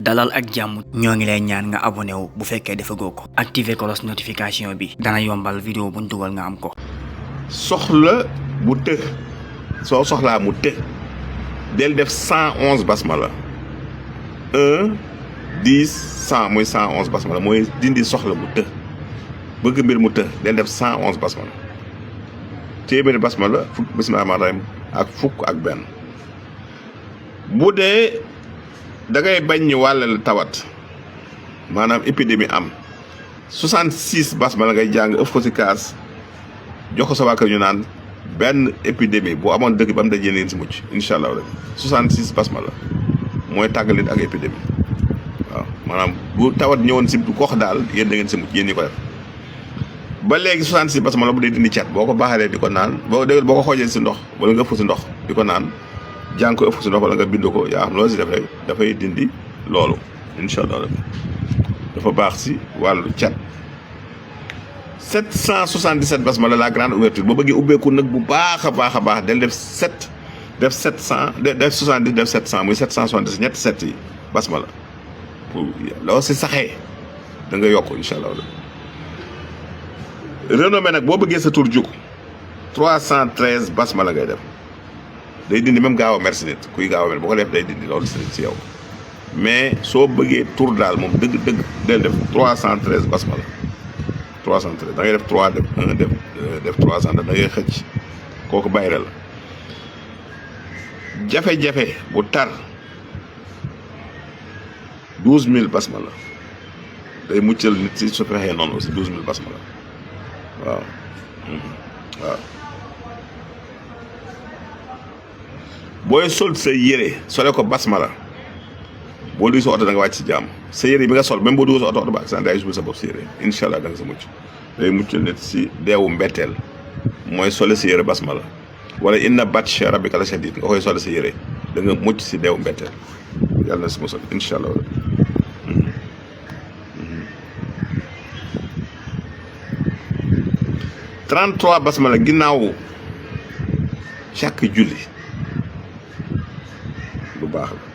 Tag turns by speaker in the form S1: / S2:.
S1: dalal ak jàmm ñoo ngi lay ñaan nga abonné wu bu fekkee defagoo ko activer cloche notification bi dana yombal vidéo buñ dugal nga am ko.
S2: soxla bu të soo soxlaa mu të del def 111 basmala 1 10 100 muy 111 basmala mooy dindi soxla bu të bëgg mbir mu të del def 111 basmala téeméeri basmala fukk bismillah rahmaan rahim ak fukk ak benn. bu dee da ngay bañ ñu wàllal tawat maanaam épidémie am 66 basmala ngay jàng ëf ko ci kaas jox ko sa waa kër ñu naan benn épidémie bu amoon dëkk ba mu dajee ngeen ci mucc incha allah rek 66 basmala mooy tàggalit ak épidémie waaw maanaam bu tawat ñëwoon ci gox daal yéen da ngeen ci mucc yéen ñi ko def. ba léegi 66 basmala bu dee dindi cat boo ko baaxalee di ko naan boo ko xoojee ci ndox wala nga ëpp ci ndox di ko naan. jàng ko ëpp si ndox wala nga bind ko yaa xam loolu si def rek dafay dindi loolu incha allah dafa baax si wàllu cat. 777 basmala la grande ouverture boo bëggee ubbeeku nag bu baax a baax del def 7 def 700 def 70 def 700 muy 770 ñetti 7 yi basmala pour loolu si saxee da nga yokk incha allah. renommé nag boo bëggee sa tur jóg 313 basmala ngay def. day dindi même gaaw a merci nit kuy gaaw a mer boo ko def day dindi loolu si yow mais soo bëggee tur daal moom dëgg del def 313 basmala 313 da ngay def 3 def 1 def 300 da ngay xëcc kooku bayre la. jafe-jafe bu tar 12000 basmala day muccal nit si su fexee noonu aussi 12000 basmala waaw waaw. booy sol sa yére sole ko basmala boo duy sa oto da nga wàcc si jàmm sa yére bi nga sol même boo dugg sa oto ba accident day jublu sa bopp si yére incha allah da nga sa mucc day muccal nit si deewu mbetteel mooy sole sa yére basmala wala inna batsha rabbika la shadid nga koy sole sa yére da nga mucc si deewu mbetteel yàlla na si musal incha allah. 33 basmala ginnaaw chaque julli. bu baax la.